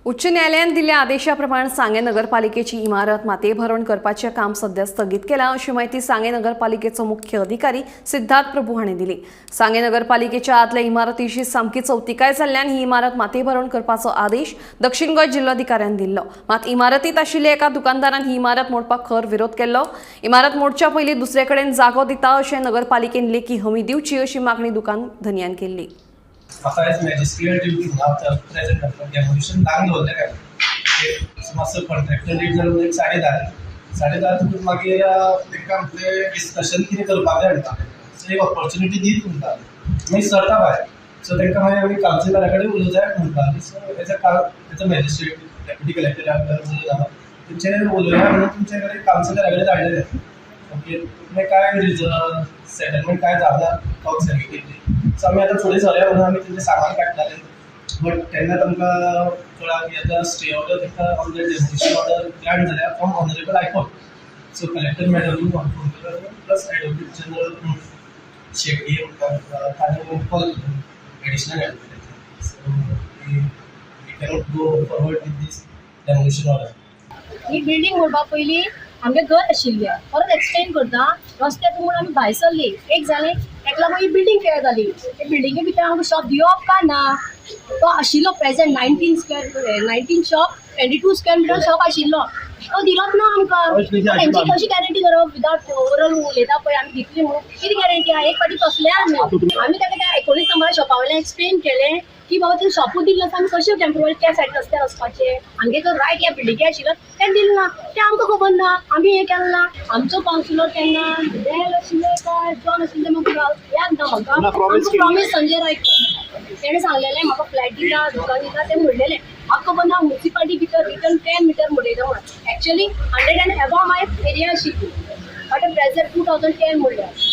उच्च न्यायालयान दिल्ल्या आदेशा प्रमाण सांगें नगरपालिकेची इमारत मातयेभरवण करपाचें काम सध्या स्थगीत केलां, अशी म्हायती सांगें नगरपालिकेचो मुख्य अधिकारी सिद्धार्थ प्रभू हांणी दिली. सांगें नगरपालिकेच्या आदल्या इमारतीची सामकी चवतिकाय जाल्ल्यान ही इमारत मातयेभरवण करपाचो आदेश दक्षिण गोंय जिल्लोधिकाऱ्यान दिल्लो. मात इमारतींत आशिल्ल्या एका दुकानदारान ही इमारत मोडपाक खर विरोध केल्लो. इमारत मोडच्या पयलीं दुसरे कडेन जागो दिता अशें नगरपालिकेन लेखी हमी दिवची, अशी मागणी दुकान धनयान केल्ली. म्हाका आयज मॅजिस्ट्रियल ड्युटी म्हणून प्रेझेंट आसा. डेमोलिशन धांक दवरलें काय सो मातसो कॉन्ट्रॅक्टर लेट जालो. एक 10:30, 10:30 तितून मागीर तांकां म्हटलें, डिस्कशन कितें करपाक जाय म्हणटा. सो एक ऑपॉर्च्युनिटी दीत म्हणटा, मागीर सरता भायर. सो तांकां मागीर आमी कावन्सिलरा कडेन उलोवंक जाय म्हणटा. So as a magistrate, deputy collector उलयता, तेंचे उलोवया म्हणून तुमचे कडेन कावन्सिलरा कडेन धाडलेले. ओके, मागीर काय रिजन सेटलमेंट काय जावना, टॉक्स केल्ली. सो आमी आतां फुडें सरया म्हणून आमी तेंचें सामान काडटाले, बट तेन्ना तांकां कळ्ळां की आतां स्टे ऑर्डर तांकां on the demolition order grant जाल्या from honourable High Court. So collector मॅडमूय phone केलो, प्लस एडवोकेट जनरल शेट्टी म्हणटा ताणें कॉल केलो, additional advocate. So we cannot go forward with this demolition order. He building मोडपा पयलीं आमगे घर आशिल्लें. परत एक्सटेंड करता रस्त्याक म्हूण आमी भायर सरली. एक जालें, ताका लागून ही बिल्डींग तयार जाली. ते बिल्डिंगे भितर आमकां शॉप दिवप काय ना? तो आशिल्लो present 19 square, 19 shop, 22 square meter shop आशिल्लो, तो दिलोच ना आमकां. तेंची कशी गॅरंटी करप? विदाउट ओवरऑल उलयता पळय, आमी दितली म्हणून कितें गॅरंटी आहा? एक फावटी तसले आमी ताका त्या 19 नंबरा शॉपा वयल्यान एक्सप्लेन केलें की बाबा, ते शॉपूच दिल्लो आसा, आमी कशें टेम्पोररी त्या सायडीन रस्त्यार वचपाचें? आमगे तो रायट ह्या बिल्डिंगे आशिल्लो, तें दिलें ना. तें आमकां खबर ना, आमी हें केलें ना. आमचो कावन्सिलर तेन्ना डेल आशिल्ले काय जॉन आशिल्ले, म्हाका याद ना म्हाका. प्रॉमीस संजय रायकर, तेणें सांगलेलें, म्हाका फ्लॅट दिता, दुकान दिता तें म्हणलेलें. म्हाका खबर ना मुन्सिपालिटी भितर रिटर्न 10 मिटर म्हणयता म्हणून. Actually 100 and above my area आशिल्ली, बट प्रेझेंट 2010 म्हणल्यार